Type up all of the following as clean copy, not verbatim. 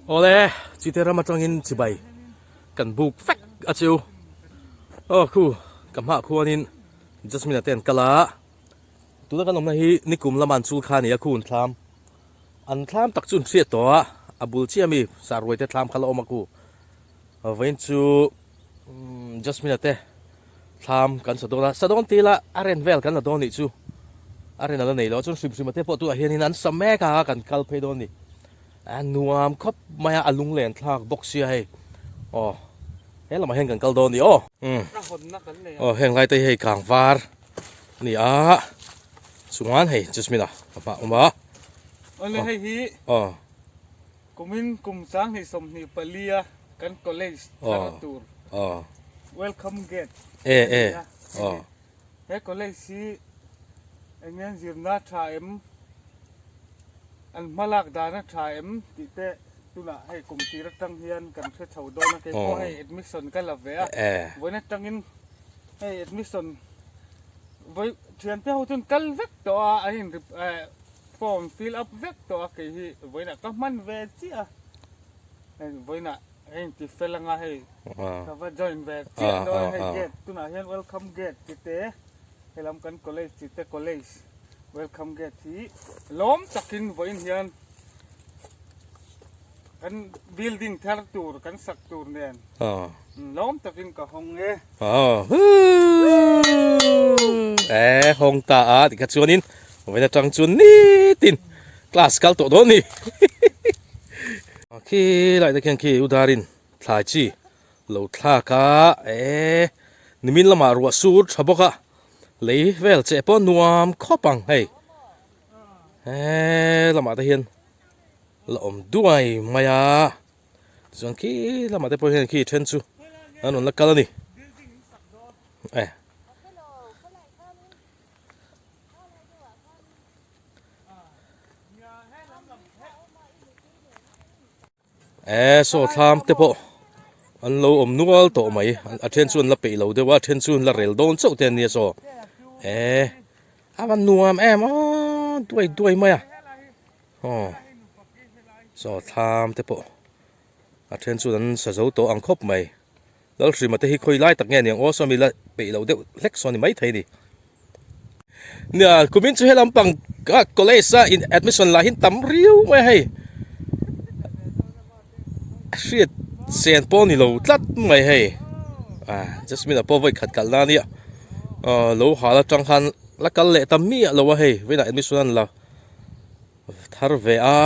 Awle, chite ram atangin chibai kan buk vek a chu. Aw khu ka hmaah khuanin Jasmine-a te an kal a, tuna kan awmna hi nikum lama an chul kha a ni a, khu an thlam. An thlam tak chu an hriat tawh a, a bul chiah ami Sarruai te thlam kha la awm a khu. Vawiin chu Jasmine-a te thlam kan sa dawn a, sa dawn tih ila a ren vel kan la dawn nih chu a ren a la nei lo a, chuan hrim hrim a te pawh tunah hianin an sa mek a, kan kal phei dawn a ni. A nuam khawp mai a, a lunglen thlak bawk sia hei aw he lamah hian kan kal dawn a ni aw. Aw heng lai te hi hei kang var a ni a, chuan hei Jasmine-a a hmah awm a. Awle hei hi. Aw. Kumin kum 2024 a kan college thar tur welcome gate a ni a. He college hi eng nge zirna tha em, an hmalak dana tha em tih te tunah hei kum tir atang hian kan hre chho dawn a. Keipawh hei admission ka la ve a, vawiin atangin hei admission vawi thiante ho chuan kal vek tawh a, an in Form fill up vek tawh a kei hi vawiinah ka hman ve chiah a, hei vawiinah hei inti fel anga hei ka va join ve chiah dawn a, hei gate tunah hian welcome gate chi te helam kan college chi te college welcome gate hi lawm takin vawiin hian Kan building thar tur kan sak tur nen lawm takin ka hawng e. E hawng ta a tikha chuanin vawiin atang chuan nitin class kal tawh dawn ni. Khi lai te khian khi udarin thlai chi lo thlak a e nimin lamah ruah sur tha bawk a lei vel che pawh nuam khawp ang hei he lamah te hian la awm duai mai a tichuan khi lamah te pawh hian khi then chu an rawn la kal a ni e e saw thlam te pawh an lo awm nual tawh mai a then chu an la peih lo deuh a a then chu an la rel dawn chauh te an nia saw e a va nuam em aw duai duai mai a. Aw chaw thlam te pawh a then chuan an sa zo tawh ang khawp mai Lalhrima te hi khawi lai tak nge niang aw sawmi la peih loh deuh hlek sawn ni maithei ni. Nia kumin chu helam pang a college a in admission lah hi tam riau mai a hei hriat chen pawh a ni lo tlat mai hei ah Jasmine-a pawh vawi khat kalna a nia aw lo hal atang khan la kal leh ta miah lo a hei vawiinah admission an la. Thar ve a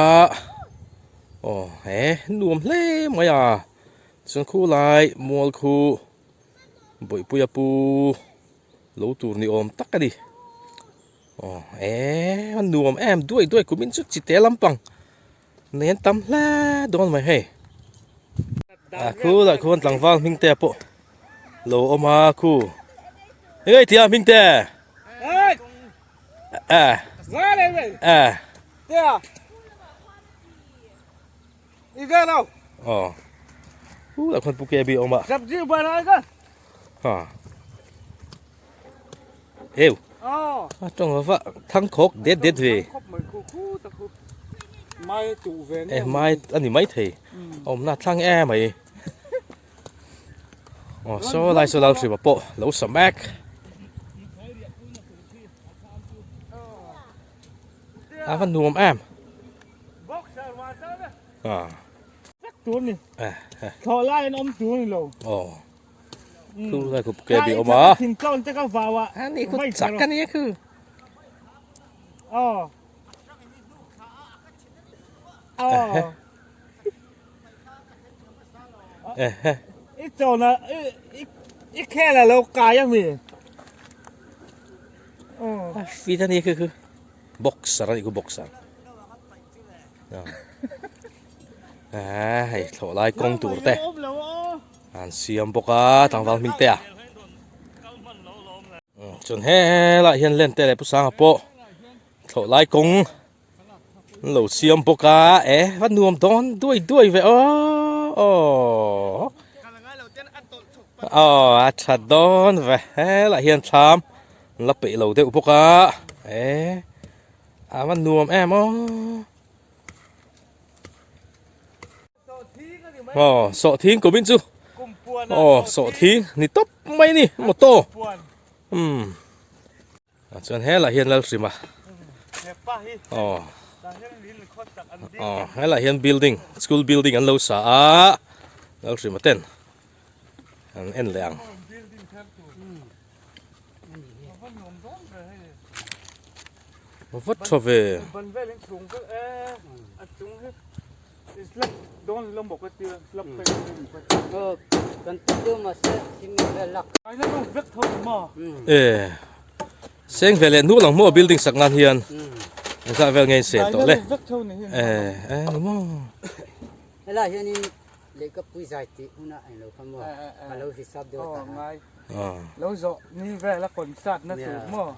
aw he nuam hle mai a chuan khu lai mual khu bawihpuia pu lo tur ni awm tak a ni aw he a nuam em duai duai kum in chu chite lampang nei an tam hle dawn mai hei a khu lah khuan tlangval hming te pawh lo awm a khu eng nge tia hming te. Eh. Eh. Aw. Hu lah khuan pu ke bi awm a. Ha. Eu. A tawng va thang khawk det det ve. Eh mai ani mai thei. Awmna thlang em mai. Aw saw lai saw lal hripa pawh lo sa mek. A va nuam em. Ah. Tur ni. Eh. Thaw lai an awm tur ni lo. Aw. Khu lai khu ke bi awm a. Thing tlawn te ka vau a. Ani khu chak ani khu. Aw. Aw. I chawn a i khel a lo kai a mi. A fit a ni khi khu boxer a ni khu boxer. A hei thlawh lai kawng tur te an siam bawk a tlangval hming te a. Chuan helaiah hian len te leh pu sanga pawh thlawh lai kawng An lo siam bawk a e va nuam dawn duai duai ve aw aw aw a tha dawn ve helaiah hian thlam an la peih lo deuh bawk a e a va nuam em aw. Aw sawhthing kumin chu aw sawhthing ni tawp mai ni motor umm ah chuan helaiah hian Lalhrima aw aw helaiah hian building school building an lo sa a Lalhrima ten an en leh ang. Vat tha ve. E seng ve leh hnu lang maw building sak nan hian engzah vel nge in sen tawh le e e ni maw. Helai hianin lehkapui zai tih hunah a inlo kha maw ka lo hisap deuh ta ha. Lo zawh ni vel a concert na tur maw.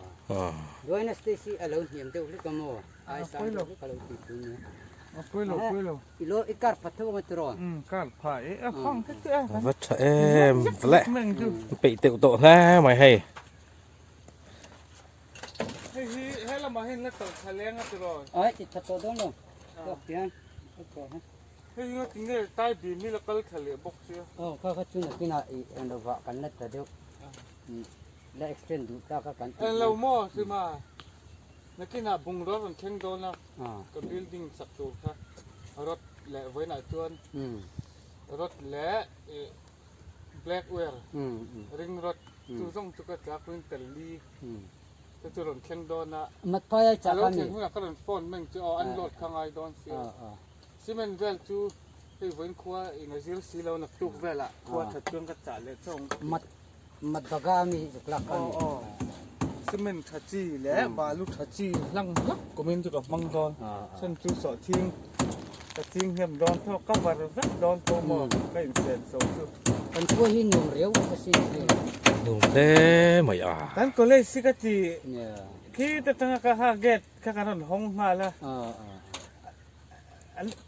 Duaina stage hi a lo hniam deuh hlek a maw. Ai sang deuh hlek a lo tih pui nia. A pui lo pui lo. I lo i kar pha tho ang tiraw? Um kar pha e a khang te te a. Va tha em vle. Peih teuh tawh hle mai hei. Hei hi he lamah hian la tawlh thla leng a tiraw? Ai ti tha tawh dawn lo. Tawk tian. Hei hi ngatinge nge tai bim hi la kal thla leh bawk sia. Aw kha kha chu nakinah i englo vah kan la ta deuh. La extend duh tak a kan tih. Englo maw Sima? Nakinah bungraw rawn thleng dawn a, ka building sak tur kha rod leh vawiinah chuan rod leh black ware ring rod chu zawng chu ka tla quintal li te chu rawn thleng dawn a, a lo thlen hunah ka rawn phone meng chu aw unload kha ngai dawn sia, cement vel chu hei vawiin khua in a zir si lo naktuk velah khua that chuan ka chah leh chauh ang ka ti. Mat baga mi hi zuk lak a ni. Aw cement tha chi leh balu tha chi hlang hlak kumin chu ka hmang dawn. Chhan chu sawhthing ka ching hnem dawn tho cover vek dawn tho maw ka insen so chu. Kan khua hi nuam riau ka sin hi. Nuam hle mai a. Kan college hi ka ti khi te tanga ka ha gate kha kan rawn hawng nghal a.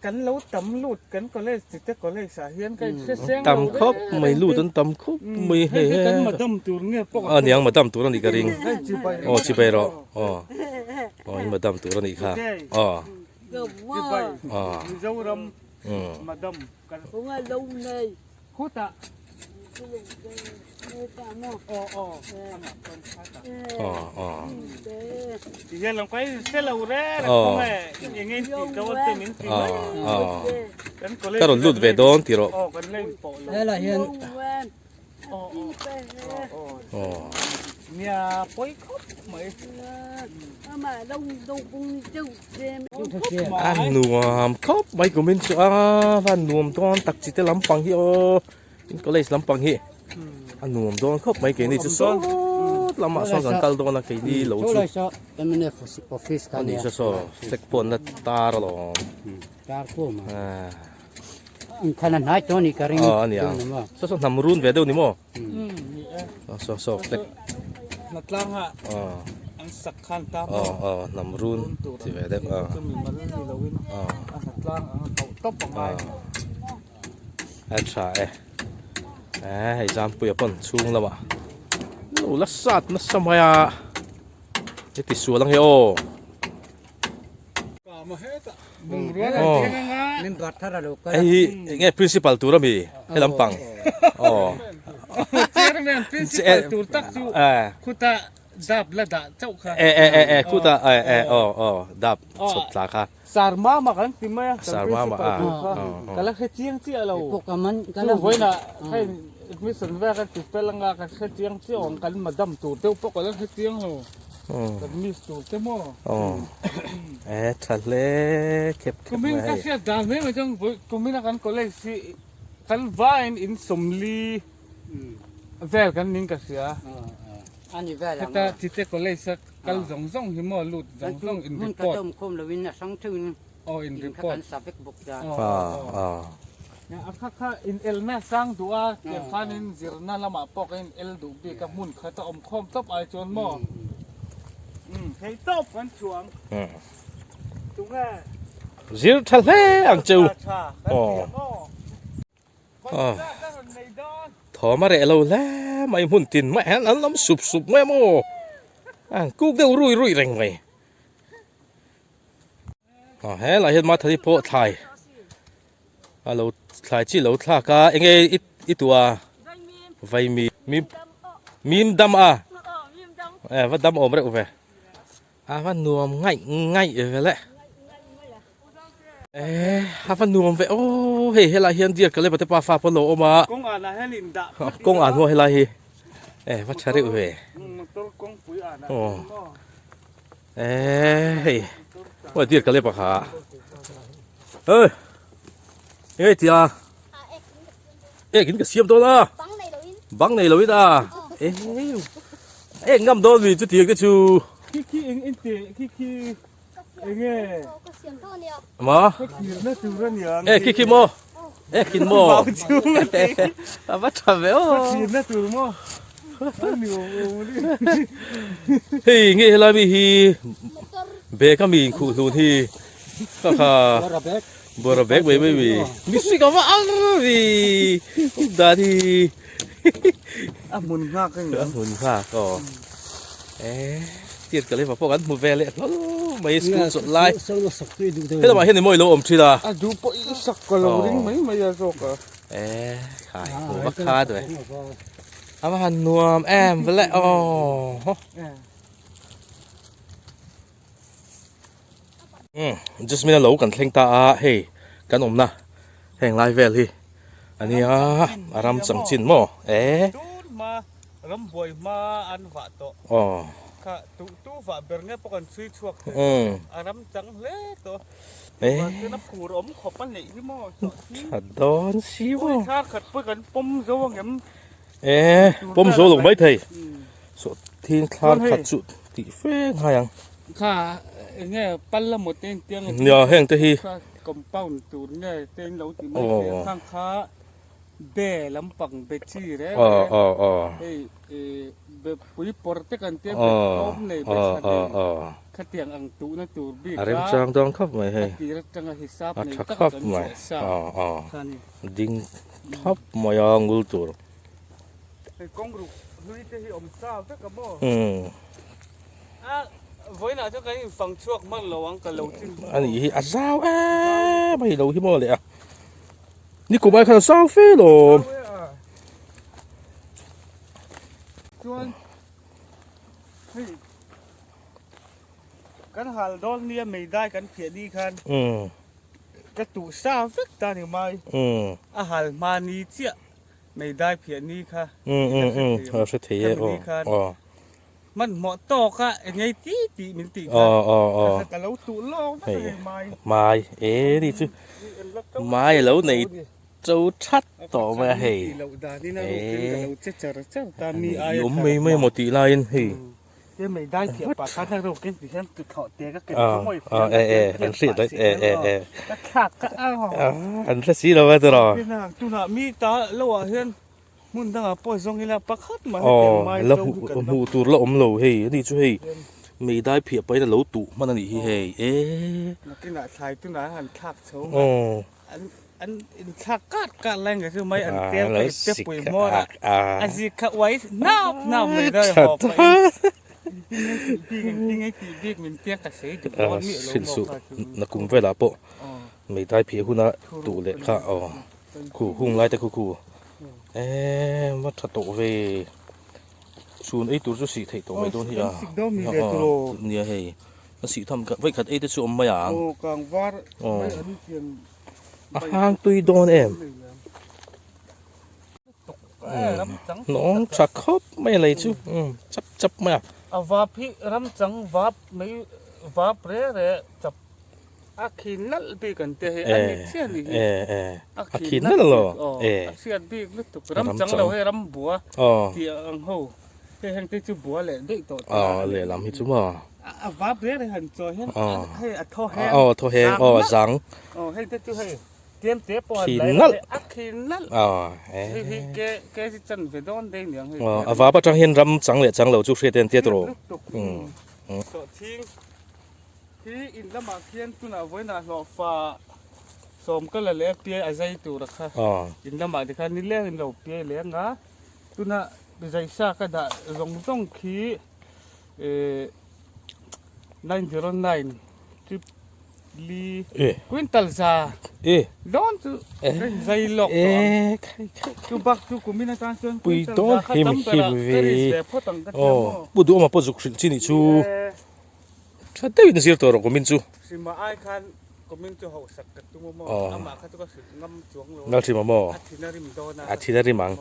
Kan lo tam lut kan college chite college ah hian ka inhre seng tam khawp mai lut an tam khawp mai hei he kan madam tur nge pawh a niang madam tur anih ka ring aw chibai rawh aw aw in madam tur anih kha aw chibai Mizoram madam kan khutah Ka rawn lut ve dawn tih rawh. Helai hian A nuam khawp mai kumin chu a van nuam dawn tak chi te lampang hi aw. In college lampang hi a nuam dawn khawp mai keini chu sawt lamah sawn kan kal dawn a keini lo chu MNF office kha nia saw flag pawn la tar alawm tar khawm a inthlan a hnai tawh a nih ka ring aw a nia saw saw hnam run ve deuh ni maw saw saw flag hnatlang ah an sak khan ta aw aw hnam run ti ve deuh a chumi mal ni loin a hnatlang ang a koh tawp a ngai. A tha e eh hei Zampuia pawn chhung lamah lo la sat nasa mai a heti sual ang hi aw hei hi enge principal tur ami he lampang aw chairman principal tur tak chu khuta dap la dah chauh kha e e e e khuta e e aw aw dap chhawp tla kha Sarmama kan ti mai a, kan Sarmama principal a, tur kha aw, ka la hre chiang chiah lo. Pawh ka man ka la Chu vawiinah hei admission vel kan ti fel anga kan hre chiang chiah ang kan madam tur deuh pawh ka la hre chiang lo. Kan miss tur te maw. Aw, e tha hle khep khep Kumin mai ka hei. hriat dan mai mai chuan vawi kumina kan college hi kan vaiin in 40 vel kan ning ka hria. Ani vel ang. Heta Chite college a Kal zawng zawng hi maw lut zawng zawng in Hmun report. khat a awm khawm loin a hrang theuhin Aw in in kha report. kan sa vek bawk ta. Aw aw aw. A kha kha in elna sang duh a tiang khanin zirna lamah pawh ka in el duh bik a hmun khat a awm khawm tawp ai chuan maw umm thei tawp kan chhuang tunge Zir tha hle ang cheu. Tha kan ti ang aw. Thawm a reh lo hle mai hmun tin mai hian an awm sup sup mai a maw an kuk deuh rui rui reng mai a helai hian mathari pawh thlai. A lo thlai chi lo thlak a enge i i tuah a vaimim mim mim dam a e va dam awm reuh ve a va nuam ngaih ngaih ve le e a va nuam ve aw hei helai hian dear Caleb-a te pafa pawh an lo awm a kawng anah hian in dah kawng an maw helai hi e va tha reuh ve motor kawngpui anah hian maw. Eee hei ua dear Caleb-a kha ê enge tia ek in ka siam dawn a bang nei loin a e ek ngam dawn mi chu tiang te chu khi khi eng in ti khi khi enge ma thirna tur a niang e khi khi maw ek in maw a va tha ve aw thirna tur maw Hei nge helai mi hi bag a mi inkhuh hlun hi kha kha bawra bag mai mai mi mi sik a va ang mi dan hi a hmun nghak a ni a hmun nghak aw e tir ka leva pawh kan hmu ve leh hlawl mai school chawlh lai helamah hian emaw i lo awm thin a a duh pawh i sak ka lo ring mai mai a zawk a e khai hmu vak kha duh e. A va han nuam em vele aw. Um Jasmine a lo kan thleng ta a hei kan awmna heng lai vel hi ania a ram changchin maw e. Tun hma ram buai hma an vah tawh aw kha tu tu vah ber nge pawh kan chhui chhuak thei a ram chang hle tawh Mahse a phur awm khawp a neih hi maw Tha dawn si maw. Thar khat pawh kan pawm zo ang em? E pawm zo lo mai thei. Saw thing thlar khat chu tih fe ngai ang. Kha enge pal la maw te tiang Nia heng te hi. Compound tur nge te in lo ti mai thei a khang kha be lampang be chi reng reng. Hei be pui pawr te kan tia be tlawm nei be tha nei. Khatiang ang tuhna tur bik a remchang dawn khawp mai hei a tir atanga hisap a nei tha tak khawp kan mai chhuah sa aw kha ni ding khawp mai a ngul tur hei kawng ruk hlui te hi awm sa vek a maw umm a vawiinah chuan kan infang chhuak hman lo ang ka lo chin a nih hi a zau em a hi lo hi maw leh a nikum ai khan a zau fe lawm chuan hei Kan hal dawn nia meidai kan phiah ni khan ka tuh sa vek ta ni mai. A hal hma ni chiah meidai phiah ni kha a hre thei e ni khan hmanhmawh tawk a engei ti tih min tih kha ka lo tuh lawk vek a ni mai. Mai e ni chu mai a lo nei cho that tawh mai a hei. E awm mai mai emaw tih laiin hei. An hre si lo a tiraw. Aw la hmuh tur la awm lo hei ani chu hei meidai phiah pahin a lo tuh hman a nih hi hei e. Aw. An inthlak kar kar lai nge chu mai an tel ka ipte pui hmawr a a zik kha uai hnap hnap mai dawn a haw pah in engtin nge tih bik engtin nge tih bik min tia ka sawi duh dawn miah lo maw kha chu Nakum velah pawh meidai phiah huna tuh leh kha aw khu hung lai te khu khu em a tha tawh ve chhun ei tur chu sih theih tawh mai dawn hi a nia hei. A sih tham khat vawikhat ei te chu awm mai ang. Aw kang var mai an tiang. A hang tui dawn em. Nawng tha khawp mai a lei chu chap chap mai a. A vap hi ram chang vap mai vap re re chap a khin nalh bik an tia hei a ni chiah ni hi. A khin nalh lo a hriat bik lutuk ram chang lo hei ram bua tih ang ho. Hei heng te chu bua leh daih tawh ta. Aw lehlam hi chu maw. A vap reng reng han chawi hian hei a thaw heng. Aw thaw heng aw a zang. Aw hei te chu hei tlem te pawh han lai la a khin nalh. Aw hei hi ke ke chi chan ve dawn daih niang hei. Aw a vap atang hian ram chang leh chang lo chu hriat en tia tawh. Sawhthing hi in lamah khian tunah vawiinah hlawhfa sawm ka la leh a piai a zai tur a kha. In lamah tikhan nileng in lo piai leng a. Tuna zaisa ka dah zawng zawng khi 909 Li quintal za dawn chu ka inzai lawk tawh ang. Chu bak chu kumin atan chuan quintal za kha tam berah ka risk ve phawt ang ka ti a maw. Pu Duhawma pawh zuk hrilh chi nih chu tha deuhin zir tawh rawh kumin chu. Hrima ai khan kumin chu hauhsak ka tum a maw amah kha chu ka hrilh ngam chuang lo a. Maw? A thin a rim dawn a. A thin a rim ang.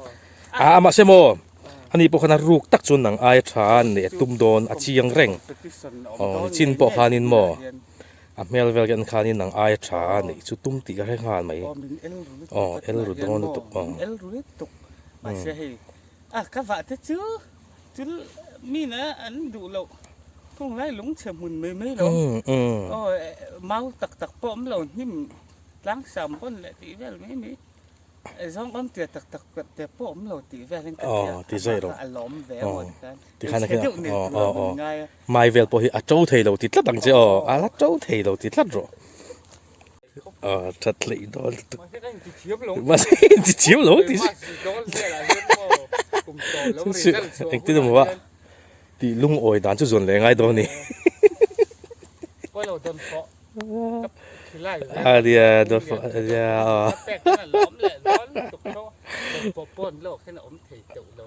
A mahse maw ani pawh khan a ruk tak chuan nang ai tha neih a tum dawn a chiang reng. Aw nichin pawh khanin maw a hmel vel kan khanin nang ai tha neih chu tum tih ka hre nghal mai. Aw el ru dawn lutuk aw. El ru lutuk mahse hei a ka vah te chu chul min a an duh loh thung lai lungchhe hmun mai mai lo aw mau tak tak pawh awm lo hnim tlangsam pawn leh tih vel mai mai. Zawng awm tia tak tak te pawh awm lo tih velin ka tia. Ti zai rawh. A lawm ve a maw tikhan. Tikhan a deuh nei tur a min ngai a. Mai vel pawh hi a to thei lo ti tlat ang che aw. A la to thei lo ti tlat rawh. Aw that hleih dawn lutuk. Mahse ka inti thiam lo. Mahse inti thiam lo ti. Engtin emaw a tih lungawi dan chu zawn leh ngai dawn a ni. Pawilo dawn pawh.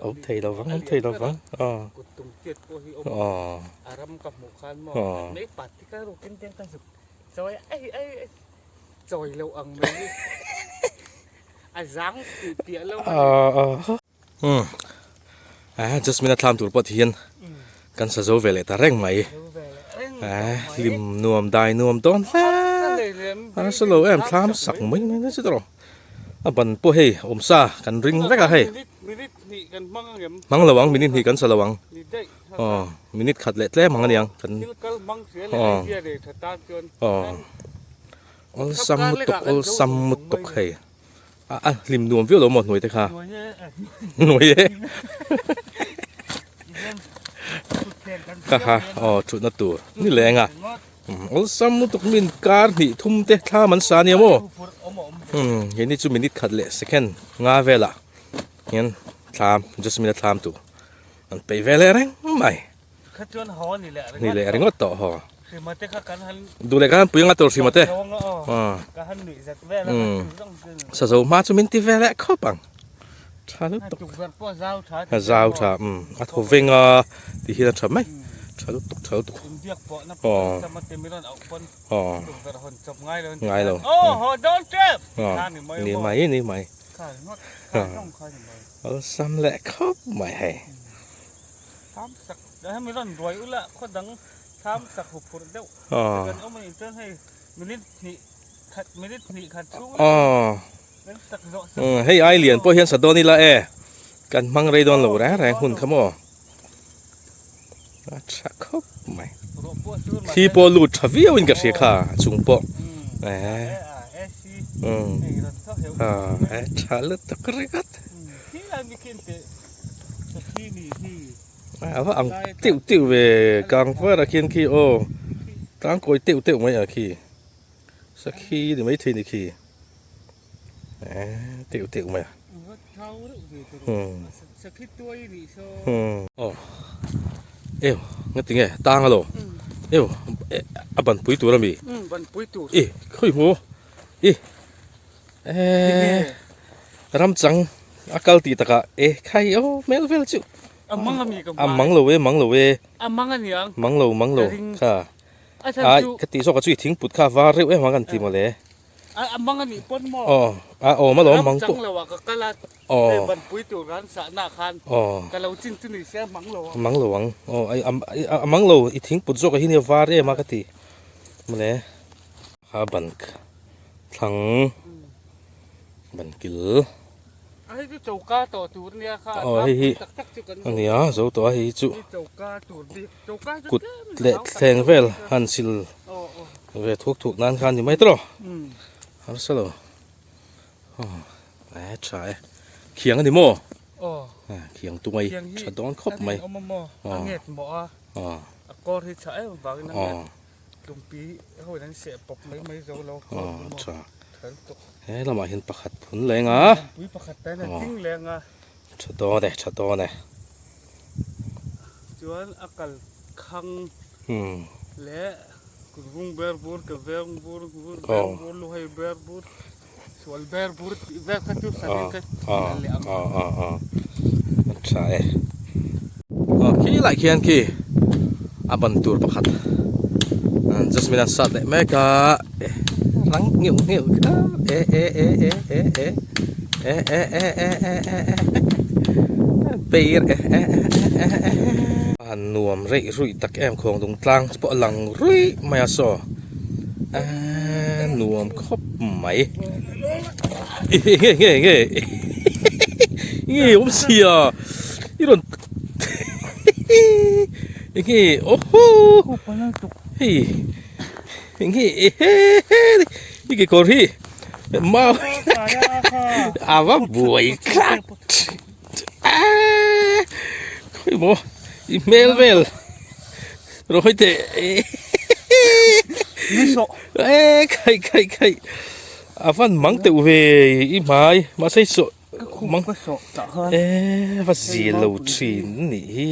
Awm thei lo vang awm thei lo vang aw aw aw Umm ah Jasmine a thlam tur pawh ti hian kan sa zo ve leh ta reng mai ah hlim nuam dai nuam dawn hle a nasa lo em thlam sak mai mai nasa tawh a ban pawh hei awmsa kan ring vek a hei hmang lo ang minute hnih kan sa lo ang aw minute khat leh tlem ang aniang kan aw aw awlsam lutuk awlsam lutuk hei. A hlim nuam viau lo maw hnuai te kha? Hnuai e. Ka ha aw thutna tur ni leng a. Awlsam lutuk min kar hnih thum te thlam an sa ania maw. Um he ni chu minute khat leh second nga velah hian thlam Jasmine a thlam tur an peih ve leh reng mai. Kha chuan haw ni leh ringawt. Ni leh ringawt tawh haw. Hrima te kha kan han Duh leh kan han pui anga tur hrima te. Ka han nuih zat vel a kan zawng chu. Sa zo hma chu min ti ve leh khawp ang. Tha lutuk. Tukverh pawh a zau tha. A zau tha um a thaw veng a ti hian a tha mai. Tha lutuk tha lutuk. Inbiak pawh na pawh sama te mi rawn auh pawn tukverh hawn chawp ngai lo. Ngai lo. Aw haw dawn tep. Kha ni mai. Ni mai ni mai. Kha ringawt. Kha zawng kha ni mai. Awlsam leh khawp mai hei. Thlam sak hemi rawn ruai ula khaw dang thlam sak hu phurh deuh kan awm a nih chuan hei minute hnih khat minute hnih khat chhung kan sak zawh sak hei ai lian pawh hian sa dawn ila e kan hmang rei dawn lo reng reng hun kha maw a tha khawp mai thli pawh lut tha viau in ka hria kha a chung pawh e a tha lutuk ringawt. A va ang teuh teuh ve kang var a khian khi aw tlang kawi teuh teuh mai a khi sakhi ni mai thei ni khi eh teuh teuh mai a aw eu nga ti nge tang alo eu a ban pui tur ami i khawi hmu i eh ram chang a kal tih takah e khai aw hmel vel chu a mang ami ka a mang lo e mang lo e a mang aniang mang lo mang lo kha ai ka tih zawk a chu i thingput kha var reuh em ang kan ti mawle a mang anih pawn maw aw a awm alawm mang pawh lo a ka kal a aw ban pui tur kan sah na khan aw ka lo chin chu ni se mang lo mang lo ang aw a mang lo i thingput zawk a hi nia var em a ka ti mawle kha ban Thlang ban kil. A hei chu choka tawh tur nia kha. Aw hei hi a nia zo tawh a hei hi chu kut leh thleng vel han sil ve thuk thuk nan khan ni mai tawh harsa lo aw e tha e khiang a ni maw khiang tumai tha dawn khawp mai aw a kawr hi tha em vangin a nget Tlumpi ho in an seh pawp mai mai zo lo aw tha he lamah hian pakhat phun leng a pui pakhat te hian ding leng a tha dawn e tha dawn e chuan a kal khang leh Kut vung ber bur, ke veng bur, vur ber bur, lu hei ber bur, sual ber bur tih vel kha chu sarin kha a leh ang. A tha e. Aw khi lai khian khi a ban tur pakhat Jasmine an sat leh mek a rang ngheuh ngheuh kha e e e e e e e e e e e e e beir e e e e e e. A nuam reih ruih tak em khawng dung tlang pawh a lang ruih mai a saw eee nuam khawp mai nge nge nge nge nge awm sia i rawn nge aw haw hei nge he he i kekawr hi mau a va buai thlak. Aaa khawi maw i hmel vel rawi teh e khai khai khai a van mang teuh ve i hmai mahse i sawh mang e va zil lo thin a nih hi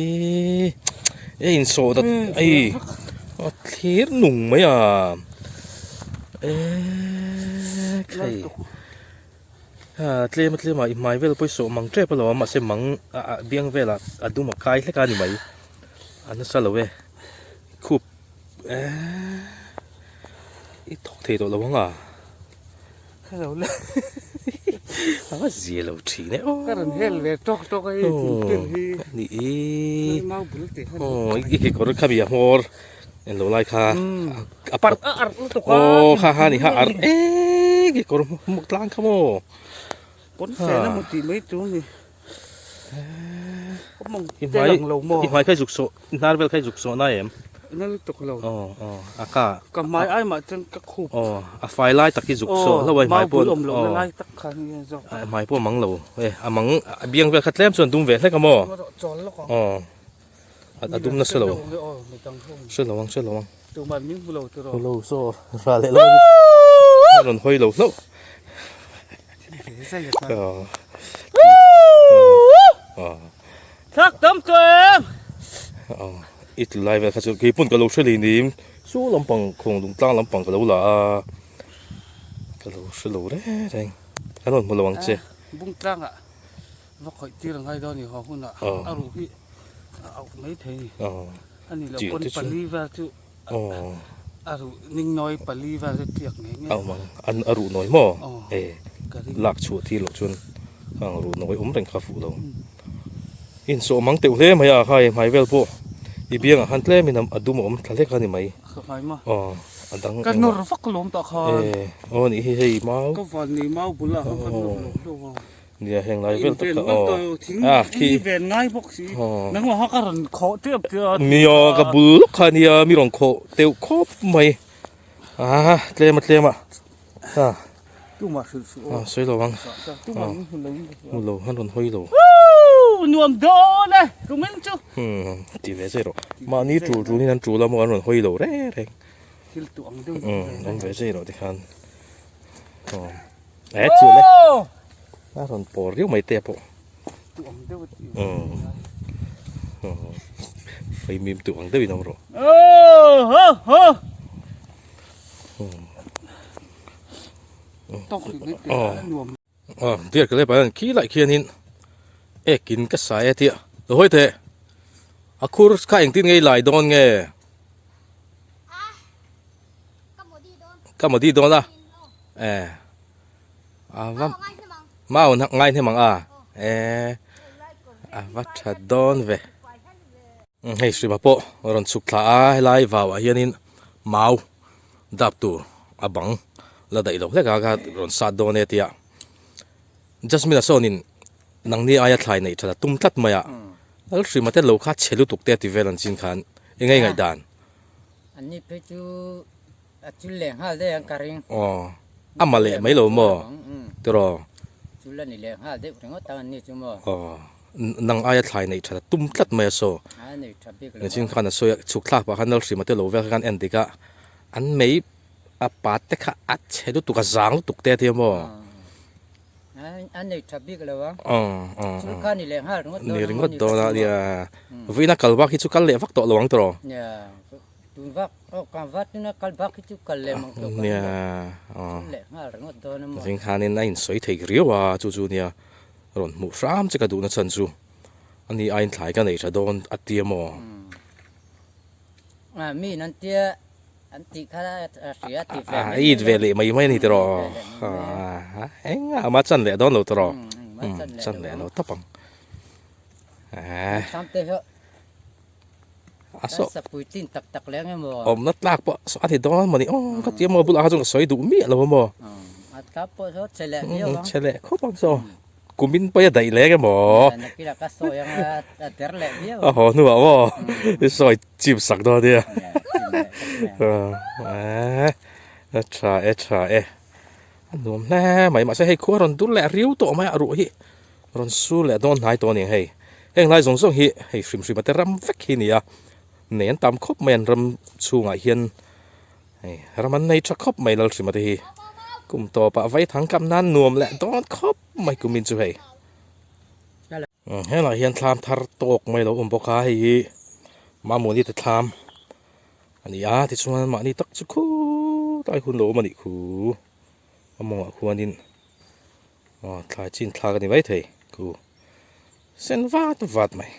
e insawh dat ei a thlir nung mai a e khai. Ha tlem a tlem a i hmai vel pawisa awm ang tep alawm mahse mang ah biang velah a dum a kai hlek a ni mai a nasa lo e khup eee i thawk thei tawh lo ang a a va zia lo thin e aw ka rawn hel ve tawk tawk a hei thil tel hi ni i aw i kekawr kha mi a hmawr. En lo lai kha a parh a arh lutuk a aw kha kha ni kha arh eng e kawr hmuk tlang kha maw pawn fen emaw tih mai tur ni i hmai i hmai kha i zuk sawh i hnar vel kha i zuk sawh nai em na lutuk lo aw aw a ka ka hmai ai mah chuan ka khup aw a fai lai tak hi zuk sawh hlauh a i hmai pawh awm loh na lai tak kha ni zawk a hmai pawh mang lo e a mang a biang vel kha tlem chuan dum ve hlek a maw chawl lawk ang aw A dum nasa lo. Hre lo ang, hre lo ang. Tuman min hmu lo tiraw. Hmu lo saw ra leh lo. A rawn hawi lo hlauh. Thak tam tawh em? I tlu lai vel kha chu kei pawn ka lo hre lei nim. Chu lampang khawng lung tlang lampang ka lo la a. Ka lo hre lo reng reng. An rawn hmu lo ang che. Bung tlangah Va khawih tir angai dawn i haw hunah a ruh hi a auh mai thei ni. A ni loh pawn pali vel chu a ruh ning nawi pali vel chu tliak ngei ngei. Auh mang an a ruh nawi maw? E lak chhuah thil loh chuan khang ruh nawi awm reng kha fuh lo. Insawh mang teuh hle mai a khai hmai vel pawh i biangah khan tlem in a dum a awm thla hlek a ni mai. Ka hmai maw? Aw a dang Ka nawr vak lawm tah khan. E aw nih hi hei mau. Ka van nei mau bulah khan ka nawr lo hlauh a. Nia heng lai vel tak kha aw. Ah khi. Ven ngai bawk si. Nangmah kha ka rawn khawh tep tep a. Nia ka bul lawk kha nia mi rawn khawh teuh khawp mai. Ah tlem a tlem a. Ha. Tumah hrilh suh aw. Ah sawi lo ang. Tumah min hmu lo in ka hria. Hmu lo han rawn hawi lo. Nuam dawn e kumin chu. Hmm ti ve zai rawh. Mahni tul tul in an tul a maw an rawn hawi lo reng reng. Thil tuh ang deuh. Um awm ve zai rawh tikhan. Aw. E chu le. A rawn pawr riau mai te pawh. Tu ang deuh a ti. Fei mim tu ang deuh in awm rawh. Oh ho ho. Tawk ri mai te a nuam. Aw dear ka lepa hian khi lai khianin ekin ka sai a tia. Lo hawi teh. A khur kha engtin nge i lai dawn nge? Ka modi dawn a e a va mau ngai hnem ang a e a va tha dawn ve hei hrima pawh rawn chhuk thla a helai vau ah hianin mau dap tur a bang la daih lo hlek a kha rawn sat dawn e tia Jasmine a sawnin nangni aia thlai neih that a tum tlat mai a Lalhrima te lo kha chhe lutuk te a ti vel an chin khan eng nge ngaihdan. An ni phei chu a chul leh nghal daih ang ka ring. Aw, a ma leh mai lo maw? Tiraw? Chul a ni leh nghal deuh ringawt ang an ni chu maw? Aw, nang aia thlai neih that a tum tlat mai a saw. A nei tha bik lo. Nichin khan a sawi a, chhuk thlak pah khan Nalhrima te lo vel kha khan en dik a, an mei a pat te kha a chhe lutuk a zang lutuk te a tia maw? A nei tha bik lo a. Chul kha ni leh nghal ringawt dawn a. Ni ringawt dawn a nia. Vawiin a kal bak hi chu kal leh vak tawh lo ang tawh. Nia. Tun vak aw kang vat tuna kal bak hi chu kal leh mang tawh ka Nia ring lo. Leh nghal ringawt dawn a maw. Zing khanin a insawi thei riau a chu chu nia rawn hmuh hram che ka duhna chhan chu ani aiin thlai ka nei tha dawn a tia maw. A mi in an tia an tih kha a hria a ti ve mai mai a. A it ve leh mai mai a ni tiraw. Engah ama chan leh dawn lo tiraw. Chan leh lo tawp ang. Samte hi a saw sapui tin tak tak leng emaw awmna tlak pawh saw a ni dawn maw ni aw ka ti emaw bulah kha chuan ka sawi duh miah lo emaw a tlak pawh saw che leh viau ang che leh khawp ang saw kumin pawh a daih leng emaw nakila ka sawi ang a der leh viau a haw hnuah maw i sawi chim sak dawn nia a tha e tha e a nuam hle mai mahse hei khua rawn dur leh riau tawh mai a ruh hi. Rawn sur leh dawn hnai tawh a ni ang hei. Heng lai zawng zawng hi hei hrim hrim a te ram vek hi a ni a, nei an tam khawp mai an ram chhungah hian hei ram an nei tha khawp mai Lalhrima te hi. Kum tawpah vaithang kam nan nuam leh dawn khawp mai kumin chu hei. Helaiah hian thlam thar tawk mai a lo awm bawk a, hei hi Mamuni te thlam a ni a, tichuan mahni tak chu khutlai hun lo awm a nih khu a mawngah khuanin. Aw thlai chin thlak a ni mai thei ku sen vat vat mai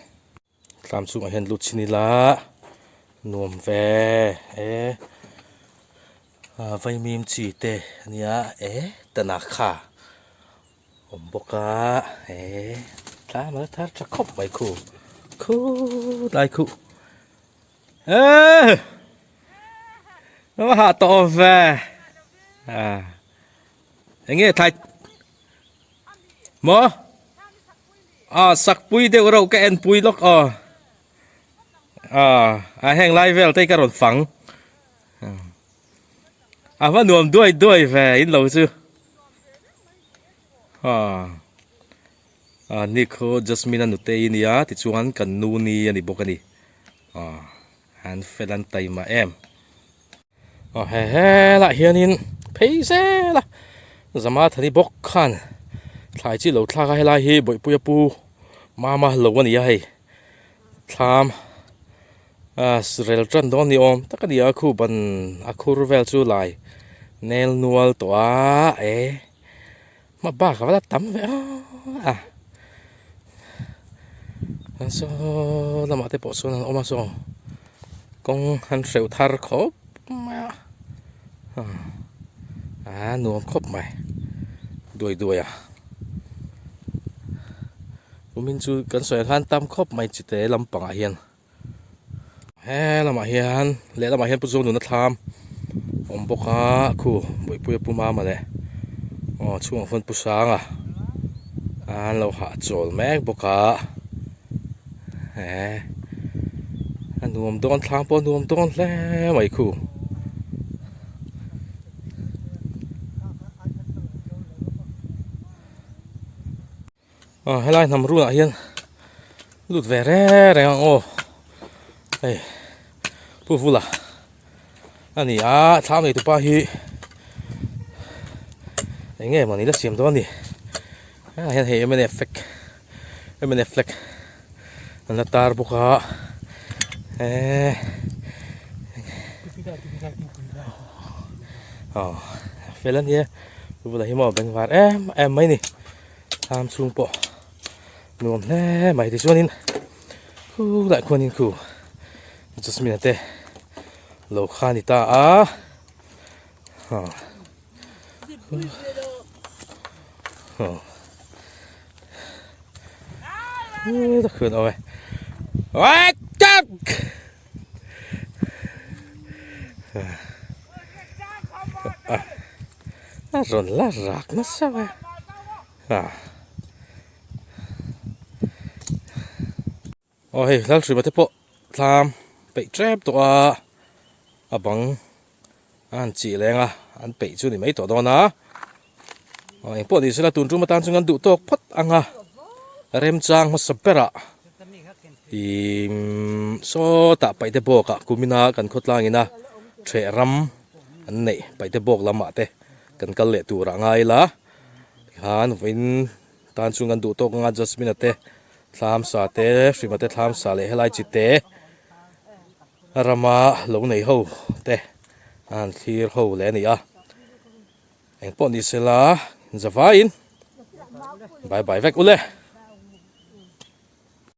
tlam chungah hian lut chhin ila nuam ve e vaimim chi te ania e tanakha awm bawk a e tlam a la thar tha khawp mai khu khulai khu e a hah tawh ve a. Enge thlai maw a sakpui deuh reuh ka en pui lawk aw a a heng lai vel te ka rawn fang a va nuam duai duai ve in lo chu a a ni khu Jasmine a nute i nia tichuan kan nu ni a ni bawk a ni a an fel an taima em. Aw he helaiah hianin phei zel a Zama Thani bawk khan thlai chi lo thlak a helai hi Bawihpuia pu Mama lo a ni a hei thlam ah rel tan dawn ni awm tak a ni a khu ban a khur vel chu lai nel nual tawh a e hma bak a va la tam ve a a saw lamah te pawh sawn an awm a saw kawng an hreuh thar khawp mai a a nuam khawp mai duai duai a kumin chu kan sawi ang khan tam khawp mai chite lampangah hian. He lamah hian lehlamah hian Pu Zonuna thlam awm bawk a khu Bawihpuia Pu Mama leh aw chhungah khuan Pu Sanga an lo hahchawl mek bawk a he a nuam dawn thlam pawh a nuam dawn hle mai khu. Aw helai hnam runah hian lut ve reng reng ang aw hei pu vula a ni a thlam nei tupa hi eng nge mawni la siam dawn a ni helaiah hian hei mnf flag mnf flag an la tar bawk a eee aw fel a nia pu vula hi maw bengvar em em mai a ni. Thlam chhung pawh nuam hle mai tichuanin khulaiah khuanin khu Jasmine te lo kha a ni ta a a rawn la rak nasa mai a aw hei Lalhriva te pawh thlam peih tep tawh a a bang a han chih leng a an peih chu ni mai tawh dawn a aw engpawh ni sela tun tum atan chuan an duh tawk phawt ang a remchang hmasa berah ihh sawtah paihte bawkah kumina kan khawtlang ina ṭheh ram an neih paihte bawk lamah te kan kal leh turah ngai ila tikhan vawiin tan chuan kan duh tawk anga Jasmine-a te thlam sa te Hrima te thlam sa leh helai chi te. Rama lo nei ho te an han thlir ho leh a ni a. Engpawh ni sela zavaiin bye bye vek ule.